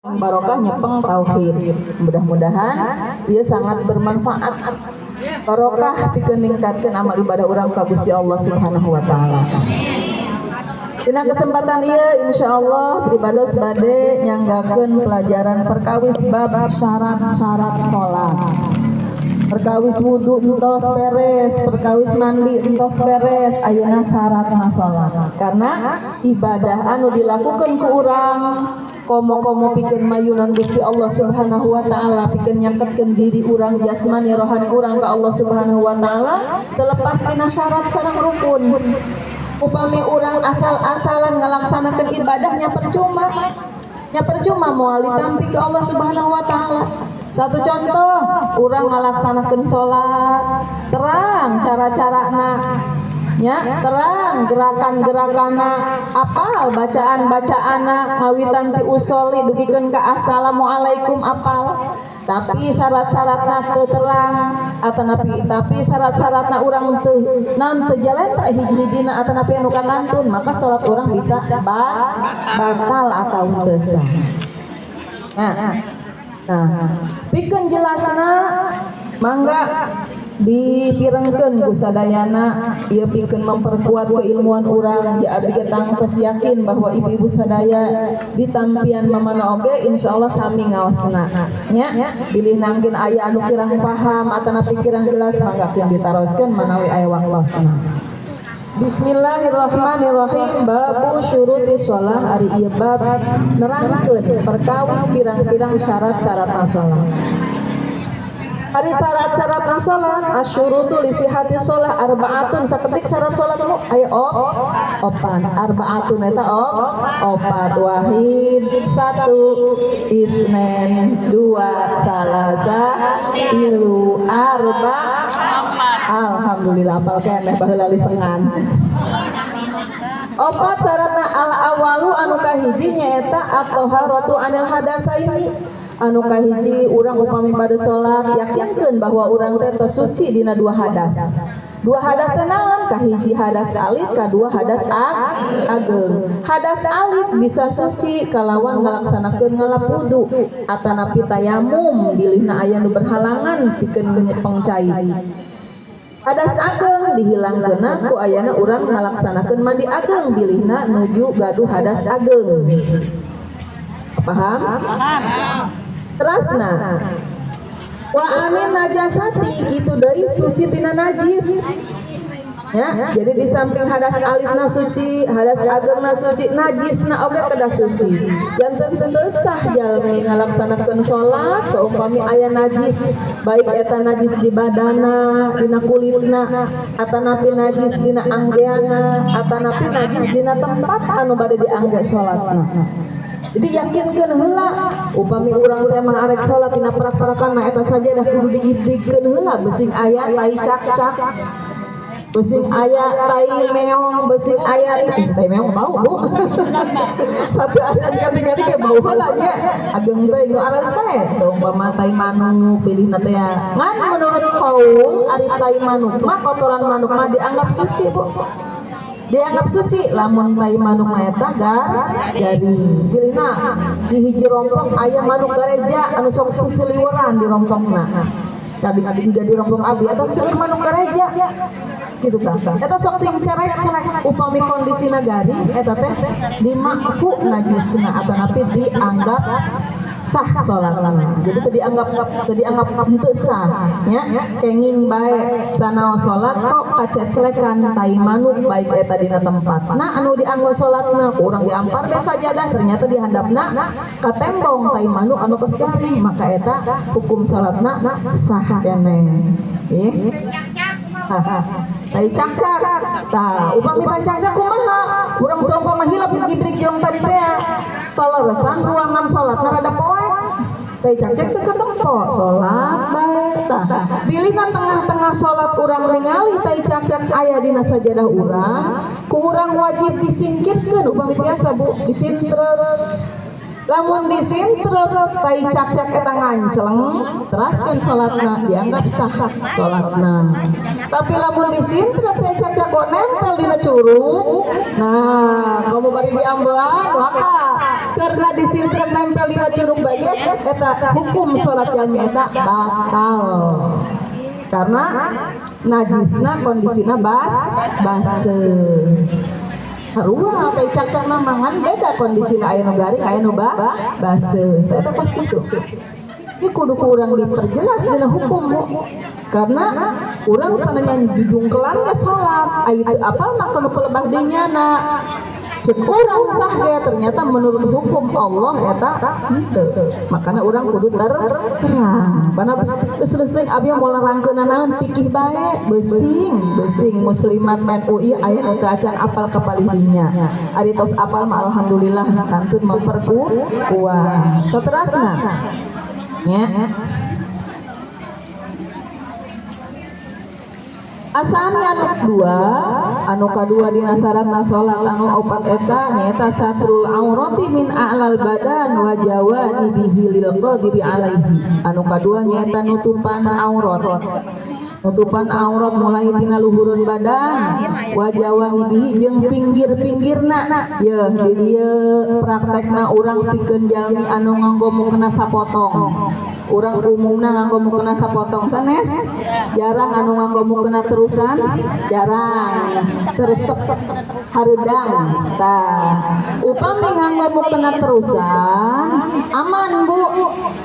Barokah nyepeng tauhid. Mudah-mudahan ia sangat bermanfaat. Barokah pikeun ningkatkeun amal ibadah urang ka Gusti Allah Subhanahu wa Taala. Dina kesempatan ieu, insyaallah pribados bade nyanggakeun pelajaran perkawis bab syarat-syarat salat. Perkawis wudu entos beres, perkawis mandi entos beres, ayeuna syaratna salat. Karena ibadah anu dilakukan ku urang komo-komo pikeun mayunan Gusti Allah Subhanahu wa Taala, pikeun nyaketkeun diri urang, jasmani rohani urang ka Allah Subhanahu wa Taala, terlepas tina syarat sareng rukun. Upami urang asal-asalan ngalaksanakeun ibadahnya, percuma nya, percuma, moal ditampi ke Allah Subhanahu wa Taala. Satu contoh, urang ngalaksanakeun salat, terang cara-carana nya, terang gerakan-gerakanna, apal bacaan-bacaanna, ngawitan ti usolli dugikeun ka assalamualaikum apal, tapi syarat-syaratna teu terang atanapi tapi syarat-syaratna urang teu naon, teu jalan teh hiji-hijina atanapi anu kakantun, maka salat urang bisa batal atau teu sah. Nah, pikeun jelasna mangga dipirengkeun ku sadayana. Ieu pikeun memperkuat keilmuan urang. Ja abdi ge tangtos yakin bahwa ibu-ibu sadaya ditampian mamana oge insyaallah sami ngaosna nya. Bilih nangkin aya anu kirang paham atanapi kirang jelas, mangga keun ditaroskeun manawi aya waktosna. Bismillahirrahmanirrahim. Babu syuruti sholah. Ari ieu bab nerangkeun perkawis pirang-pirang syarat-syarat sholat. Ari syarat-syarat salat, asyurutu li sihhati sholah arbaatun. Sakedik syarat salat mu aya opan. Arbaatun eta opat. Wahid, satu, isnen, dua, salasa, tilu, arba. Alhamdulillah, apal keneh, baheula lisengan. Opat syaratna. Al awalu, anu kahiji, nyaeta at-taharatu anil hadatsaini. Anu kahiji, urang upami pada salat yakinkeun bahwa urang teh tos suci dina dua hadas. Dua hadas teh naon? Kahiji hadas alit, kadua hadas ageng. Hadas alit bisa suci kalawan ngalaksanakeun ngalap wudu atanapi tayamum bilihna aya nu berhalangan pikeun nyepeng cai. Hadas ageng dihilangkeunna ku ayana urang ngalaksanakeun mandi ageng bilihna nuju gaduh hadas ageng. Paham? Terasna wa anin najasati, kitu deui suci tina najis ya. Jadi di samping hadas alitna suci, hadas agengna suci, najisna oge kedah suci. Janten teu sah jalmi ngalaksanakeun salat saumpami aya najis, baik eta najis di badana, dina kulitna, atanapi najis dina anggeana, atanapi najis dina tempat anu bade diangge salatna. Jadi yakinkeun heula upami urang teh mah arek salat dina prak-prakan eta sajadah kudu digibrigkeun heula, besing aya tai cakcak, besing aya tai meong, besing aya tai meong bau, Bu. Satu acan katingali ge bau heula nya, ageng teh nu arek teh saumpama tai manuk pilihna teh ya. Ngan menurut kaul, ari tai manuk mah, kotoran manuk mah dianggap suci, Bu, dianggap suci lamun tai manuk na eta garing. Pilihna di hiji rompok aya manuk gareja anu sok sisiliweran di rompokna. Tadi tiga di rompok abi atau seueur manuk gareja gitu tah, eta sok ting cerek-cerek. Upami kondisina garing, eta teh dimakfu najisna atanapi dianggap sah salatna. Jadi teu dianggap henteu sah nya, kenging bae sanaos salat kok kaceclekan tai manuk, baik eta dina tempatna anu dianggo salatna, ku urang diampar be sajadah, ternyata di handapna katembong tai manuk anu tos garing, maka eta hukum salatna sah keneh. Ih, tai cakcak tah, upami tai cakcak kumaha? Urang saumpama hilap ngegibrik jeung tadi teh, toloresan ruangan salatna rada poek, tai cakcak teu ketempo, salat bae tah. Bilihna tengah-tengah salat urang ningali tai cakcak aya dina sajadah urang, ku urang wajib disingkirkeun upami tiasa, Bu, disintrek. Lamun disintrep tai cakcak eta ngancleng, teraskeun salatna, dianggap sah salatna. Tapi lamun disintrep tai cakcak kok nempel dina curug, nah kamu bari diambelan, maka karena disintrep nempel dina curug bae, eta hukum salat jalmi eta batal. Karena najisna kondisina baseuh. Sarua tai cakcak mangan beda kondisina, aya nu garing, aya nu baseuh. Eta pas kitu. Ieu kudu ku urang diperjelas dina hukum, Bu. Karena urang sananya jujungkelan ke salat, aya teu apal mah nu pelebah deui nyana. Cek urang sah ge, ternyata menurut hukum Allah eta henteu. Makana urang kudu terang. Pana geus geus abi moal nerangkeun naon fikih bae, besing, besing muslimat NU ieu aya nu teu acan apal ka palih dinya. Ari tos apal mah alhamdulillah kantun memperkuat. Saterasna nya. Asani anu dua, anu kadua dina syaratna salat anu opat eta nyaeta satrul aurati min a'lal badan wa jawanibihi lil qadiri alaihi. Anu kadua nyaeta nutupan aurat. Nutupan aurat mulai tina luhureun badan wa jawanibihi jeung pinggir-pinggirna. Yeuh di dieu praktekna urang pikeun jalmi anu nganggo mukena sapotong. Urang umumna nganggo mukena sapotong sanes, jarang anu nganggo mukena terusan, jarang, teresep hareudang. Tah upami nganggo mukena terusan aman, Bu,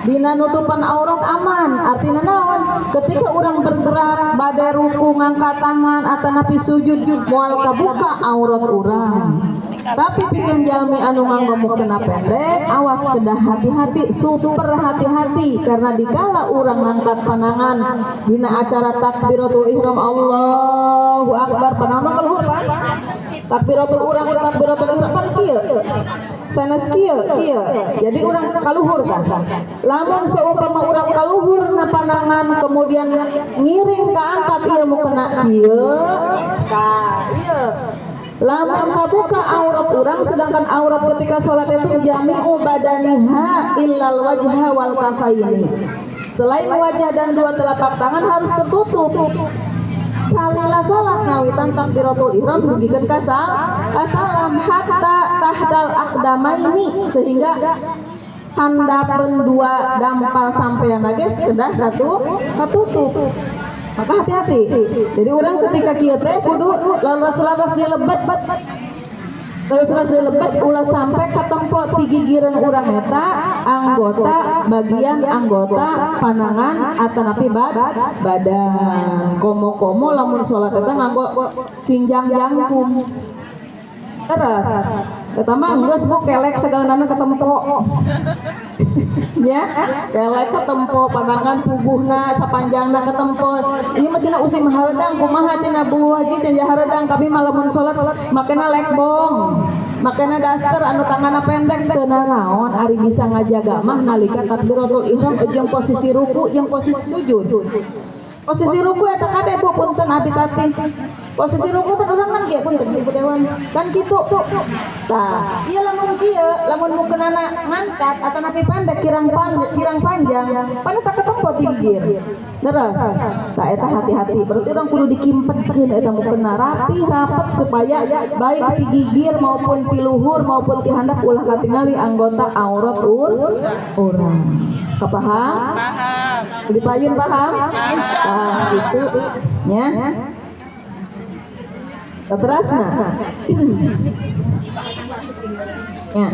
dina nutupan aurat aman. Artina naon? Ketika urang bergerak bade ruku ngangkat tangan atanapi sujud, moal kabuka aurat urang. Tapi pikeun jalmi anu nganggo mukena pendek, awas, kedah hati-hati, super hati-hati, karena dikala urang ngangkat panangan dina acara takbiratul ihram, Allahu akbar, panangan kaluhur pan takbiratul urang, takbiratul ihram pan kieu sanes kieu kieu, jadi urang kaluhur tah. Lamun seumpama urang kaluhur na panangan kemudian ngiring kaangkat ieu mukena kieu, tah ieu lamun kabuka aurat urang, sedangkan aurat ketika sholat itu jami'u badaniha illal wajha wal kafaini, selain wajah dan dua telapak tangan harus tertutup. Salila sholat ngawitan takbiratul ihram dugikeun ka salam hatta tahtal aqdamaini, sehingga handapeun dua dampal sampean lagi kedah katutup. Maka hati-hati. Jadi orang ketika kieu teh kudu laras-laras dilebet. Laras-laras dilebet ulah sampai katempo ti gigireun urang eta anggota bagian anggota panangan atanapi badan. Komo-komo lamun salat eta nganggo sinjang jangkung. Terus eta mah geus, Bu, kelek sagalana katempo. Ya, kelek ketempo, panangan puguhna sapanjangna ketempo. Ieu mah cenah usim hareudang kumaha cenah, Bu Haji, cenah hareudang kami mah lamun salat makena lekbong. Makena daster anu tanganna pendek. Teu nanaon ari bisa ngajaga mah nalika takbiratul ihram jeung posisi ruku jeung posisi sujud. Posisi ruku eta kade, Bu, punten abi tatih. Posisi ruku kan urang kan kieu, punten Ibu Dewan. Kan kitu. Tah, ieu lamun kieu, lamun mukenana ngangkat atanapi pendek kirang panjang, kirang panjang, pan eta ketempo ti gigir. Terus, tah eta hati-hati. Berarti urang kudu dikimpetkeun eta mukena rapi rapet supaya baik ti gigir maupun ti luhur maupun ti handap ulah katingali anggota aurat urang. Kapaham? Paham. Di payun paham? Tah gitu nya. Terasna. Ya.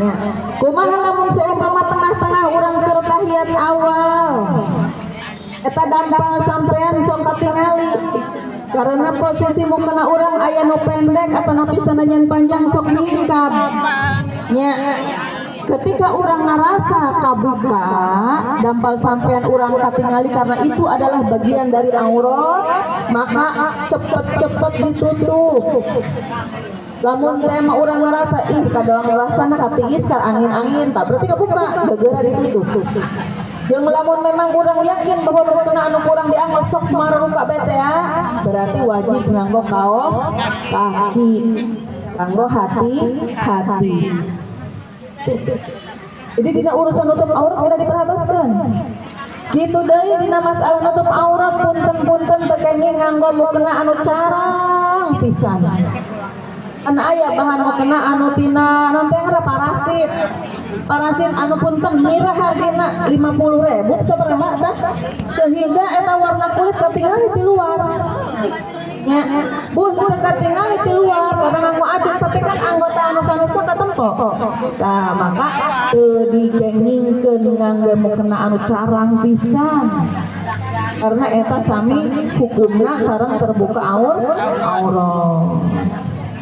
Kumaha lamun seumpama tengah-tengah urang keur tahiyat awal, eta dampal sampean sok katingali karena posisi mukena urang aya nu pendek atanapi sanajan panjang sok ningkab. Nya. Ketika urang ngerasa kabuka dampal sampean urang katingali karena itu adalah bagian dari aurat, maka cepet-cepet ditutup. Lamun tema urang ngerasa ih kadang ngerasa katiis ka angin-angin, tak berarti kabuka, gegera ditutup. Yang lamun memang kurang yakin bahwa mukena anu kurang dianggo sok maruka bete ya, berarti wajib nganggo kaos kaki, nganggo hati-hati. Tuh. Jadi dina urusan nutup aurat kedah diperhatoskeun. Kitu deui dina masalah nutup aurat, punten-punten, teu kenging nganggo mukena anu carang pisan. Kan aya bahan mukena anu tina naon teh ngaranna, parasit. Parasit anu punten mirah, hargana 50 ribu sabaraha tah, sehingga eta warna kulit katingali ti luar. Nya, Bu, teu katingali ti luar karena nganggo acuk, tapi kan anggota anu sanesna katempo. Tah, maka teu dikengingkeun ngangge mukena anu carang pisan. Karena eta sami hukumna sareng terbuka aurat.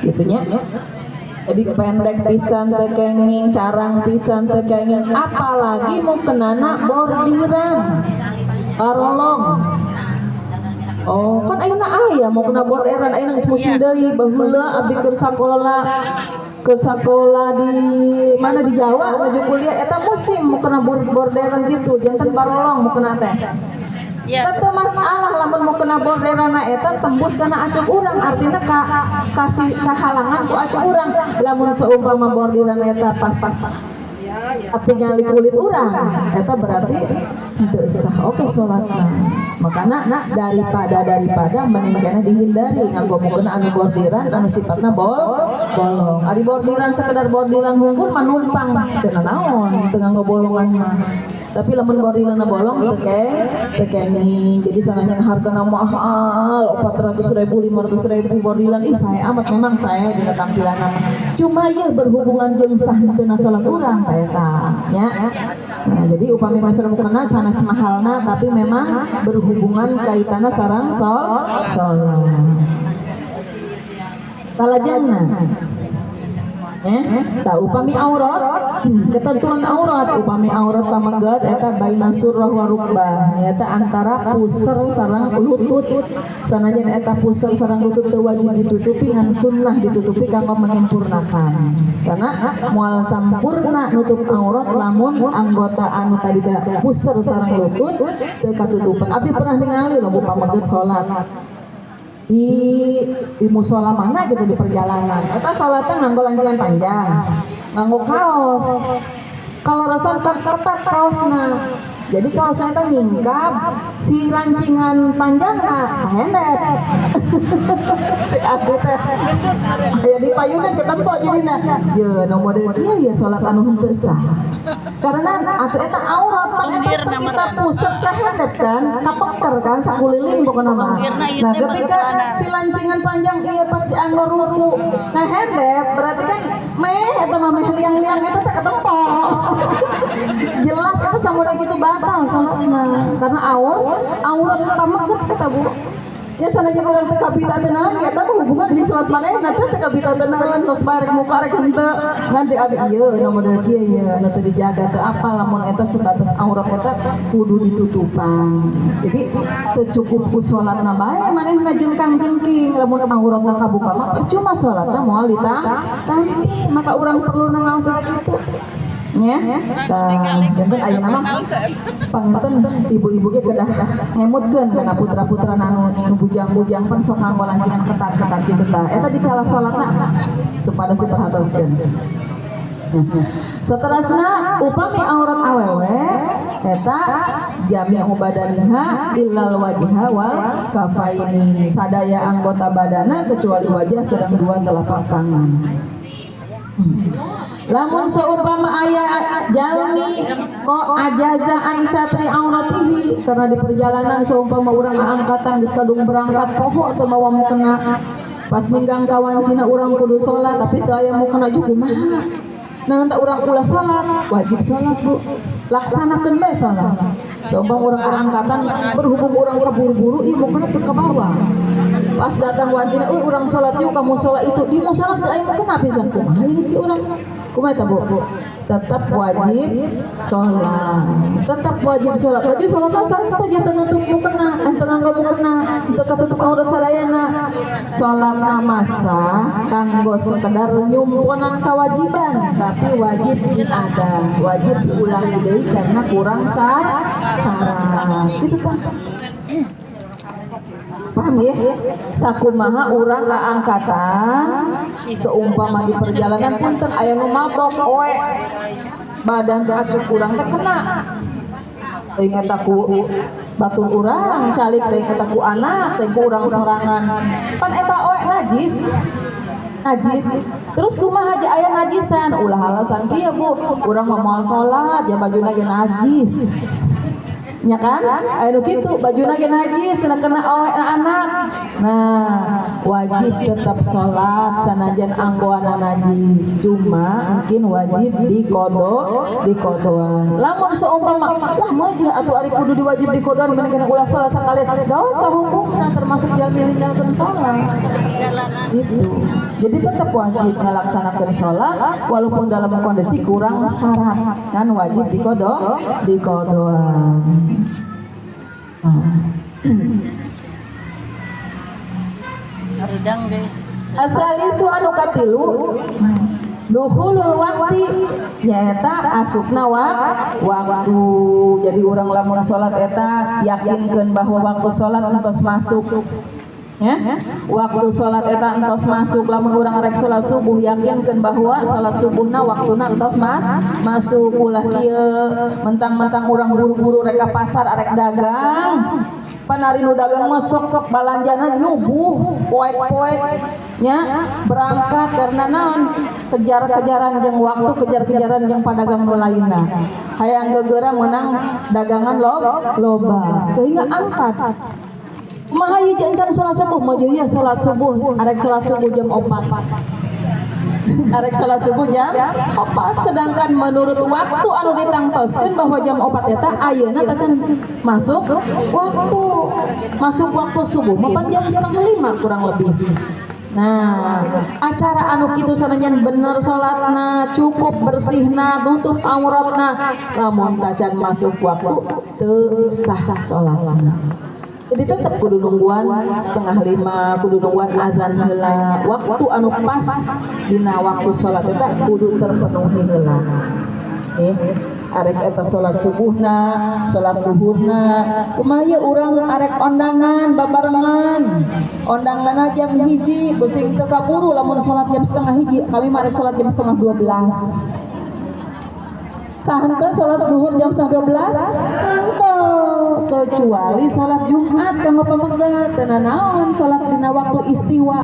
Gitu nya. Jadi pendek pisan teu kenging, carang pisan teu kenging, apalagi mukenana bordiran. Barolong. Oh, kan ayeuna aya mukena bordiran, ayeuna geus musim deui. Baheula abdi keur sakola di mana, di Jawa, menuju kuliah, eta musim mukena bordiran gitu, janten barolong mukena teh. Tetep masalah lamun mukena borderana eta tembus kana acuk urang, artinya ka kasih kahalangan ku acuk urang. Lamun seumpama bordiran eta pas katingali kulit urang, eta berarti teu sah oke salatna. Makana daripada daripada mending keneh dihindari nganggo mukena anu bordiran anu sifatna bolong. Ari bordiran sekedar bordiran hungkul mah numpang, teu naon, teu nganggo bolongan mah. Tapi lamun bordiranna bolong teu kenging. Jadi sanajan hargana mahal 400 ribu, 500 ribu bordiran, ih, saya amat, memang saya dina tampilan, cuma ya berhubungan jeung sah teu salat urang ka eta nya. Nah, jadi upami masalah mukena sanes mahalna, tapi memang berhubungan kaitanna sareng salat. Salajengna ya, tah, upami aurat, ketentuan aurat, upami aurat pameget eta baina surah wa rukbah, nyaeta antara pusar sareng lutut. Sanajan eta pusar sareng lutut teu wajib ditutupi, ngan sunnah ditutupi kanggo menyempurnakan, karena moal sampurna nutup aurat lamun anggota anu tadi teh pusar sareng lutut teu katutupan. Abdi pernah ningali loh, Bu, pameget salat di musola mana gitu di perjalanan, eta sholatnya nganggo lancingan panjang, nganggo kaos, kalau rasan ketat kaosna, jadi kaosnya eta nyingkap si lancingan panjang, nah kahendep. Cek aku teh aya di payunan ketempo. Jadi nah ya, no model kieu ya salat anu henteu sah, karena atuh eta aurat pan eta sekitar pusat kahendep kan, kapengker kan sakuliling pokokna mah. Nah, ketika si lancingan panjang iya pas dianggo ruku kahendep, berarti kan meh eta mah meh liang-liang eta teh ketempo jelas. Eta samudra gitu batal salatna karena aurat pameget kata, Bu, ya. Sanajan urang teu kabita teu naon, eta mah hubungan jeung salat manehna teh teu kabita teu naon, nos bae rek muka rek henteu. Ngan cek abi ieu nu model kieu ye nu teu dijaga, teu apal lamun eta sebatas aurat eta kudu ditutupan. Jadi teu cukup ku salatna bae manehna jengkang jengking, lamun auratna kabuka mah percuma, salatna moal ditampi. Maka urang perlu ngaos kitu nya. Tah, janten ayeuna mah panginten ibu-ibu ge kedah ngemutkeun kana putra-putra anu nu bujang-bujang, pan sok nganggo lancingan ketat-ketat kitu. Tah, eta dikala salatna supados diperhatoskeun. Nah, seterusnya upami aurat awewe eta jami'u badaniha illal wajha wal kafaini, sadaya anggota badana kecuali wajah sareng dua telapak tangan. Lamun seumpama aya jalmi kok ajaza an satri auratihi karena di perjalanan, seumpama urang angkatan geus kadung berangkat, poho teu mawa mukena, pas ninggang kawancina urang kudu salat tapi teu aya mukena juga kumaha? Nah, entah urang ulah salat, wajib salat, Bu, laksanakeun bae salat. Seumpama urang angkatan, berhubung urang kaburu-buru, ieu mukena teu kabawa, pas datang wancina, euy, urang salat yuk ka musola itu, di musola teu aya mukena pisan, kumaha geus di urang, kumaha eta, Bu? Tetap wajib sholat, tetap wajib sholat. Wajib sholat santai aja, nutup mukena, ente nganggo mukena teu katutup aurat sadayana, sholat masa kanggo sekedar nyumponan kewajiban, tapi wajib diada, wajib diulangi deui karena kurang syarat gitu. Tah, paham ya? Sakumaha urang angkatan, seumpama di perjalanan, punten, aya nu mabok oe. Badan acuk urang teh kena. Teuing eta ku batur urang, calik teuing eta ku anak, teuing ku urang sorangan. Pan eta oe najis. Najis. Terus kumaha aja aya najisan? Ulah alasan kieu, Bu. Urang mah moal salat, ya bajuna ge najis. Nya kan? Aya nu kitu, bajuna ge najis, cenah kena oe anak. Nah, wajib tetap salat sanajan anggoana najis. Cuma mungkin wajib dikodoan. Lamun seumpama lah moal jeung atuh ari kudu diwajib dikodoan, mending kana ulah salat sakalian. Dosa hukumna, termasuk jalmi ninggalkeun salat. Itu. Jadi tetap wajib ngalaksanakeun salat walaupun dalam kondisi kurang syarat. Kan wajib dikodoan. Nah. Harudang, guys. Asalisu anu katilu, dukhulul waqti, nyaeta asupna waktu. Jadi urang lamun salat eta yakinkeun bahwa waktu salat entos masuk, ya, waktu salat eta entos masuk. Lamun urang rek salat subuh, yakinkeun bahwa salat subuhna waktuna entos masuk. Ulah kieu, mentang-mentang urang buru-buru rek ka pasar, arek dagang. Pan ari nu dagang mah sok balanjana nyubuh, poek-poek nya berangkat, karena naon? Kejar-kejaran jeung waktu, kejar-kejaran jeung padagang nu lainna, hayang geugera menang dagangan loba sehingga angkat. Kumaha ieu encan salat subuh? Mah ieu salat subuh, arek salat subuh jam 4. Arek salat subuh jam 4, sedangkan menurut waktu anu ditangtoskeun bahwa jam 4 eta ayeuna tacan masuk waktu. Masuk waktu subuh mah pan jam setengah lima kurang lebih. Nah, acara anu kitu sanajan bener salatna, cukup bersihna, nutup auratna, lamun tacan masuk waktu teu sah salatna. Jadi tetap kudu nungguan setengah lima, kudu nungguan azan heula. Waktu anu pas dina waktu salat eta kudu terpenuhi heula. Arek eta salat subuhna, salat duhurna, kumaha ye urang arek ondangan babarengan. Ondanganna jam 1, beusi teu kaburu lamun salat jam setengah hiji, kami mah arek salat jam setengah 12. Sah henteu salat duhur jam setengah 12? Henteu, kecuali salat Jumat kanggo pamegat, teu naon salat dina waktu istiwa.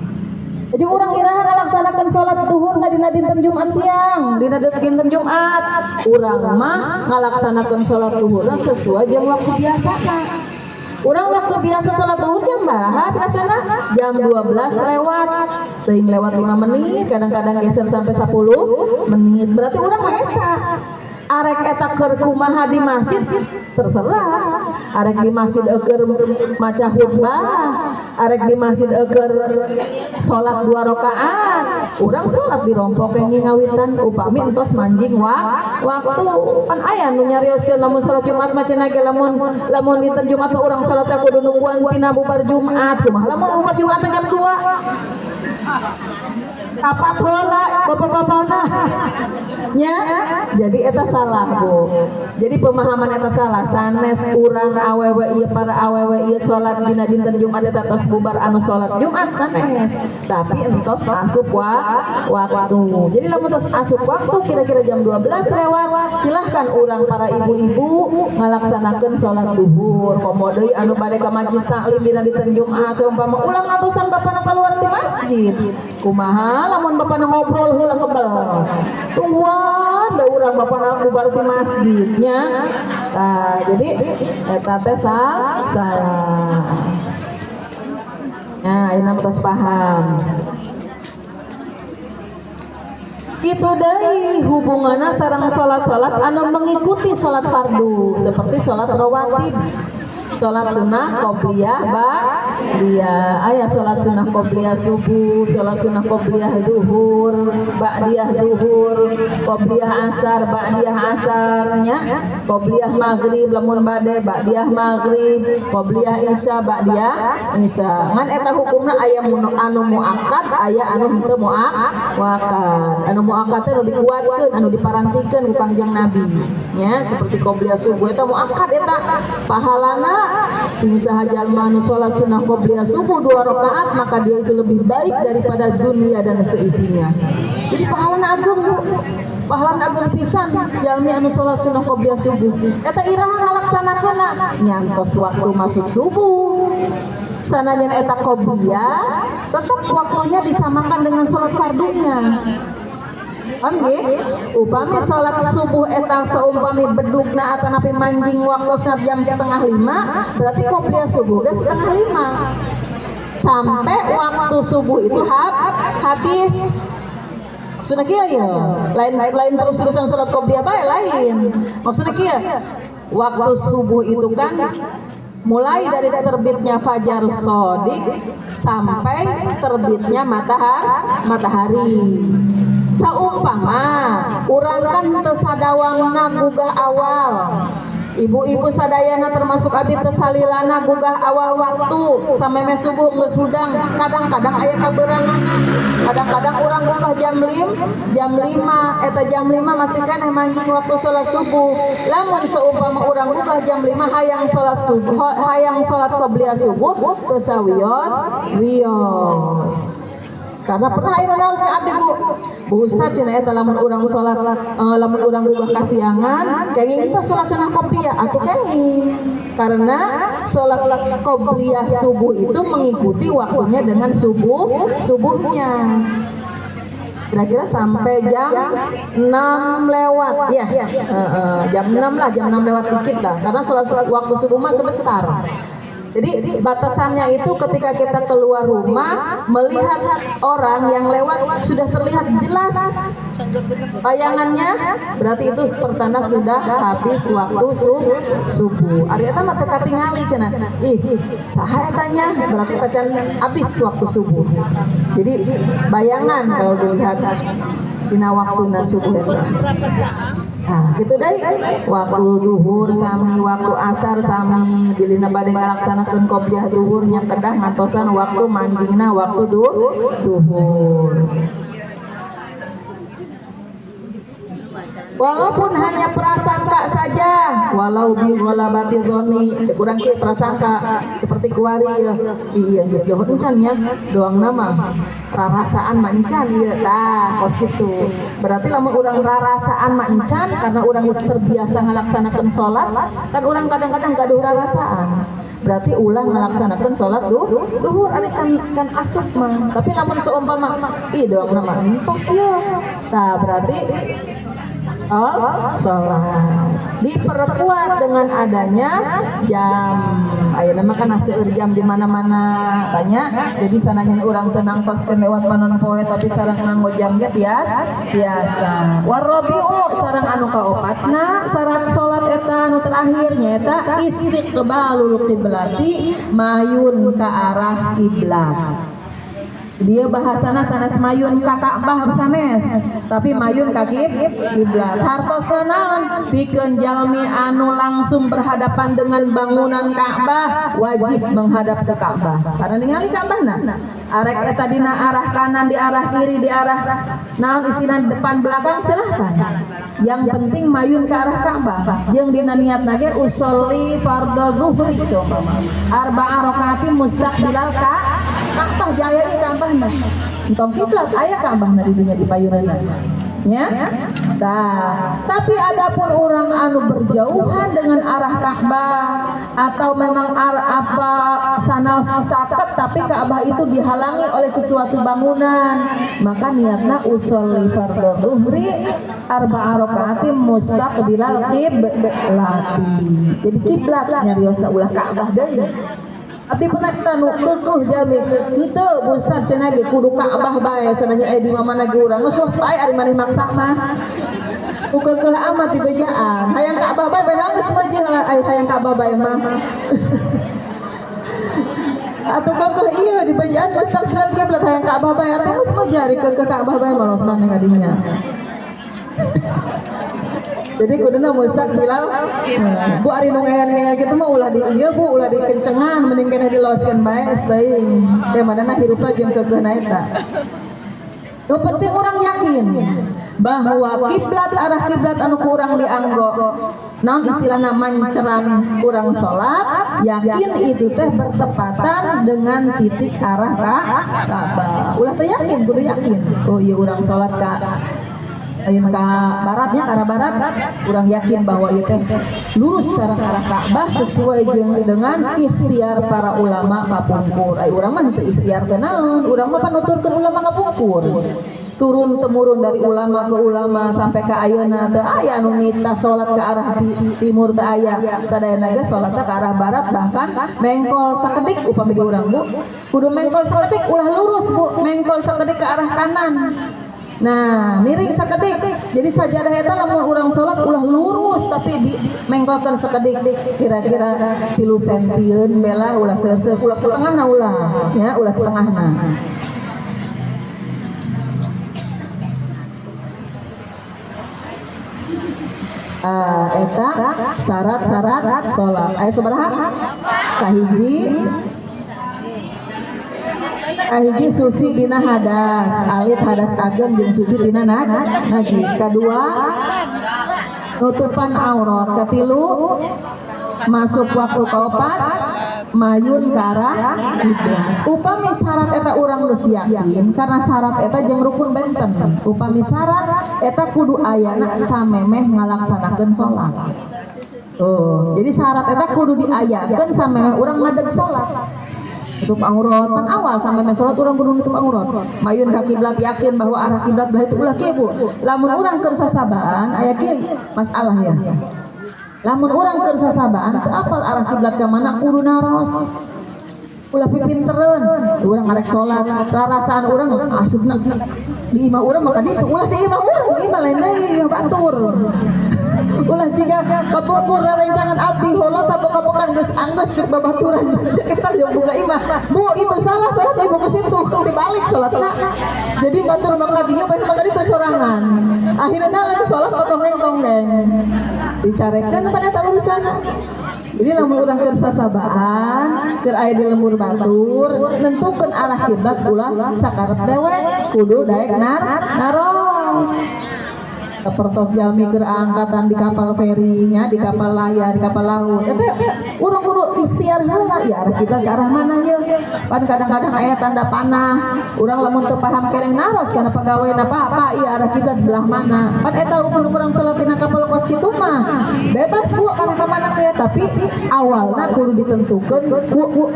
Jadi urang iraha ngalaksanakeun salat duhurna dina dinten Jumat siang, dina dinten Jumat. Urang mah ngalaksanakeun salat duhurna sesuai jam waktu biasana. Urang waktu biasa salat duhur jam baraha biasana? Jam 12 lewat. Teuing lewat 5 menit, kadang-kadang geser sampai 10 menit. Berarti urang mah eta. Arek eta keur kumaha di masjid terserah. Arek di masjid keur maca khutbah, arek di masjid keur salat 2 rakaat, urang salat di rompok yang ngawitan upami entos manjing waktu. Pan aya nu nyarioskeun lamun salat Jumat mah cenah ge lamun dinten Jumat mah urang salat teh kudu nungguan tina bubar Jumat. Kumaha lamun bubar Jumat teh jam 2? Rapat heula bapak-bapakna. Nya, jadi eta salah, Bu. Jadi pemahaman eta salah. Sanes urang awewe ieu, para awewe ieu salat dina dinten Jumat eta tos bubar anu salat Jumat sanes, tapi entos asup waktu. Jadi lamun tos asup waktu kira-kira jam 12 lewat, silahkan urang para ibu-ibu ngalaksanakeun salat duhur. Komo deui anu bade ka majlis taklim dina dinten Jumat, seumpama ulah ngatosan bapana keluar ti masjid. Kumaha lamun bapana ngobrol heula kebel. Tungguan da urang bapana bubar ti masjidnya. Nah, jadi eta teh salah. Nah, ini tos paham. Itu deui hubunganna sareng salat-salat anu mengikuti salat fardu, seperti salat rawatib, salat sunnah qobliyah ba'diyah. Aya salat sunnah qobliyah subuh, salat sunnah qobliyah zuhur, ba'diyah zuhur, qobliyah asar, ba'diyah asarnya, qobliyah maghrib lamun bade ba'diyah maghrib, qobliyah isya, ba'diyah isya. Ngan eta hukumna aya anu muakkad, aya anu henteu muakkad. Anu muakkad teh anu dikuatkeun, anu diparantikeun ku Kangjeng Nabi nya, seperti qobliyah subuh eta muakkad, eta pahalana sing saha jalma anu salat sunnah qobliyah subuh 2 rakaat maka dia itu lebih baik daripada dunia dan seisinya. Jadi pahalana ageng, Bu. Pahalana ageng pisan jalmi anu salat sunnah qobliyah subuh. Eta iraha ngalaksanakeunna? Nyantos waktu masuk subuh. Sanajan eta qobliyah, tetap waktunya disamakan dengan salat fardunya. Paham nggih? Upami salat subuh eta seumpami bedugna atanapi manjing waktosna jam 4.30, berarti qobliyah subuh ge 4.30 sampai waktu subuh itu habis. Maksudnya kieu ya, lain lain terus-terusan salat qobliyah bae, lain. Maksudnya kieu, waktu subuh itu kan mulai dari terbitnya fajar shodiq sampai terbitnya matahari. Saumpama urang kan teu sadawangna gugah awal, ibu-ibu sadayana termasuk abi teu salilana gugah awal waktu sampai subuh geus hudang. Kadang-kadang aya kabeuranganna, kadang-kadang urang gugah jam 5, eta jam 5 masih keneh manjing waktu sholat subuh. Lamun seumpama urang gugah jam 5, hayang sholat subuh, hayang sholat qobliyah subuh, teu sawios wios. Karena pernah aya naon si abdi, Bu, Bu Ustad, cenah, eta lamun urang salat, lamun urang gugah kasiangan kenging kita salat sunah qobliyah atau kenging? Karena salat qobliyah subuh itu mengikuti waktunya dengan subuhnya kira-kira sampai jam 6 lewat ya, jam 6 lah, jam 6 lewat dikit lah, karena sholat waktu subuh mah sebentar. Jadi batasannya itu ketika kita keluar rumah melihat orang yang lewat sudah terlihat jelas bayangannya, berarti itu pertanda sudah habis waktu subuh. Ari eta mah teu katingali cenah. Ih, saha eta nya? Berarti tacan habis waktu subuh. Jadi bayangan kalau dilihat dina waktuna subuh eta. Nah, gitu deh. Waktu duhur sami, waktu asar sami, bilina bade ngalaksanakeun qobliyah duhur nya kedah ngantosan waktu manjingna waktu duhur. Walaupun hanya prasangka saja, walau bi ghalabati dzanni, cek urang kieu prasangka seperti kuari ya. Iya geus dohor encan nya, doang nama rarasaan mah encan ieu, tah kos kitu. Berarti lamun urang rarasaan mah encan, karena urang geus terbiasa ngalaksanakeun salat, kan urang kadang-kadang gaduh rarasaan. Berarti ulah ngalaksanakeun salat duhur ari can can asup mah. Tapi lamun seumpama ih doang nama entos ye. Tah berarti oh, sholat diperkuat dengan adanya jam. Ayeuna mah kan seueur jam di mana-mana tanya. Jadi sanajan urang tenang toskeun lewat panon poe, tapi sareng nganggo jam ge tiasa. Warrabi'u, sareng anu kaopatna syarat salat eta anu terakhir nyaeta istiqbalul qiblati, mayun ka arah kiblat. Dia bahasana sanes mayun ka Ka'bah sanes, tapi mayun ka kiblat. Hartosna naon? Pikeun jalmi anu langsung berhadapan dengan bangunan Ka'bah wajib menghadap ke Ka'bah. Karena ningali Ka'bahna. Arek eta dina arah kanan, di arah kiri, di arah naon isina depan belakang silahkan. Yang penting mayun ke arah Ka'bah. Jeung dina niatna ge usolli fardhu zuhri seumpama. Arba'a rakaatin mustaqbilal Ka'bah, jaya ieu Ka'bahna. Entong kiblat aya Ka'bahna di dunya di payunana. Nya? Tah, tapi adapun orang anu berjauhan dengan arah Ka'bah atau memang apa sana caket tapi Ka'bah itu dihalangi oleh sesuatu bangunan, maka niatna usolli fardhu zuhri arba'a rakaatin mustaqbilal qiblati. Jadi kiblat nyariosna, ulah Ka'bah deui. Abdi pernah kita nu kekeuh jalmi henteu, Bu Ustad, cenah ge kudu Ka'bah bae cenah nya, di mana ge urang geus bae ari maneh maksa mah. Nu kekeuh amat di bejaan hayang Ka'bah bae, benar geus mah hayang Ka'bah bae mah. Atau kekeuh iya di bejaan mustaqbilal kiblat hayang Ka'bah bae, atuh geus mah jari kekeuh Ka'bah bae malos maneh kadinya. Jadi kuduna mustaqbilal. Bu, ari nu ngeyel-ngeyel kitu mah ulah di ieu, Bu, ulah dikencengan, mending keneh diloskeun bae teuing. Teh manehna hirupna jeung keukeuhna eta. Nu penting urang yakin bahwa kiblat, arah kiblat anu ku urang dianggo naon istilahna manceran urang salat, yakin itu teh bertepatan dengan titik arah Ka'bah. Ulah teh yakin, kudu yakin. Oh iya urang salat ka Mayun ka baratnya, ke arah barat. Urang yakin bahwa ieu teh lurus sareng arah Ka'bah sesuai jeung dengan ikhtiar para ulama kapungkur. Ai urang mah teu ikhtiar teh naon, urang mah panuturkeun ulama kapungkur. Turun temurun dari ulama ke ulama sampai ke ayeuna teu aya anu nita salat ke arah timur, teu aya. Sadayana ge salatna ke arah barat, bahkan mengkol sakedik. Upami di urang, Bu, kudu mengkol sakedik, ulah lurus, Bu, mengkol sakedik ke arah kanan. Nah, miring sakedik. Jadi sajadah eta lamun urang salat ulah lurus, tapi di mengkolkeun sakedik, kira-kira 3 sentieun bela, ulah seueur, ulah setengahna, ulah ya, ulah setengahna. Ah, eta syarat-syarat salat. Aya sabaraha? Kahiji, kahiji suci dina hadas alit, hadas ageng, jeung suci dina najis. Kadua, nutupan aurat. Katilu, masuk waktu. Kaopat, mayun ke arah kiblat. Upami syarat eta urang geus yakin, karena syarat eta jeung rukun benten. Upami syarat eta kudu ayana samemeh ngalaksanakeun salat. Tuh, jadi syarat eta kudu diayakeun samemeh urang ngadeg salat. Tutup aurat pan awal samemeh salat urang kudu nutup aurat. Mayun ka kiblat, yakin bahwa arah kiblat belah itu. Ulah kieu, Bu. Lamun urang keur sasabaan aya kieu masalah ya. Lamun urang keur sasabaan teu apal arah kiblat ka mana, kudu naros. Ulah pipintereun, urang arek salat, rarasaan urang asupna di imah urang maka ditu. Ulah di imah urang, di imah lain deui, imah batur. Ulah jiga kapungkur rerencangan abdi holot kapokan geus anggeus cek babaturan cek eta jeung buka imah. Bu, itu salah salat, ibu ke situ dibalik salatna. Jadi batur maka dia bae maka ditu sorangan. Akhirnya naon, salat tonggeng-tonggeng. Dicarekan pada tak urusan. Jadi lamun urang keur sasabaan, keur aya di lembur batur, nentukeun arah kiblat ulah sakarep dewek, kudu daek naros. Sapertos jalmi keur angkatan di kapal ferinya, di kapal layar, di kapal laut. Eta urang kudu ikhtiar heula ya, arah kiblat ke arah mana ye. Pan kadang-kadang aya tanda panah. Urang lamun teu paham keneh naros kana pegawai apa apa ieu arah kiblat belah mana. Pan eta upami urang salat dina kapal kos kitu mah bebas, Bu, arah ka mana ge, tapi awalna kudu ditentukeun ku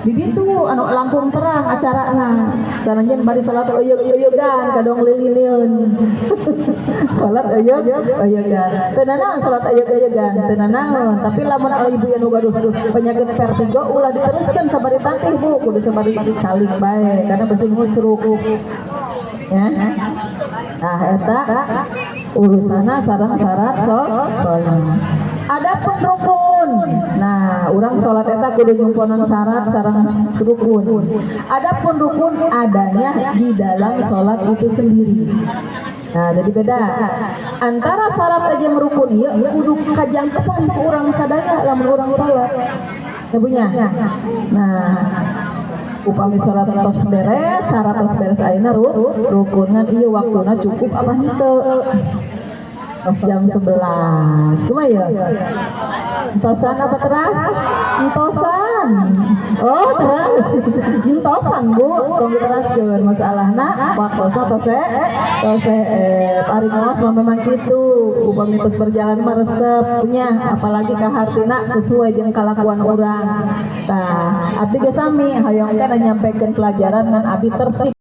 di ditu anu langkung terang acarana. Sanajan bari salat euyeug-euyeugan kadong lilineun. Salat euyeug euyegan teu nanaon, salat euyeug euyegan teu nanaon. Tapi lamun aya ibu yang gaduh penyakit vertigo, ulah diteruskan sabari tantih, Bu, kudu sabari calik bae karena besi ngusruk ya. Nah, eta urusanna sareng syarat salat. Adapun rukun, nah, urang salat eta kudu nyumponan syarat sareng rukun. Adapun rukun adanya di dalam salat itu sendiri. Nah, jadi beda antara syarat aja rukun ieu kudu kajangkepan ku urang sadaya lamun urang salat. Ya punya. Nah, upami salat tos beres, syarat tos beres, ayeuna rukun ngan ieu waktuna cukup apa henteu? Tos jam 11. Kumaha ya? Entosan apa teras? Entosan. Oh, teras. Entosan, Bu. Tong diteraskeun masalahna waktosna tos ari ngaos mah memang kitu. Upami tos berjalan mah resep nya, apalagi kahartina sesuai jeung kalakuan urang. Tah, abdi ge sami hoyong kana nyampaikan pelajaran ngan abdi tertib.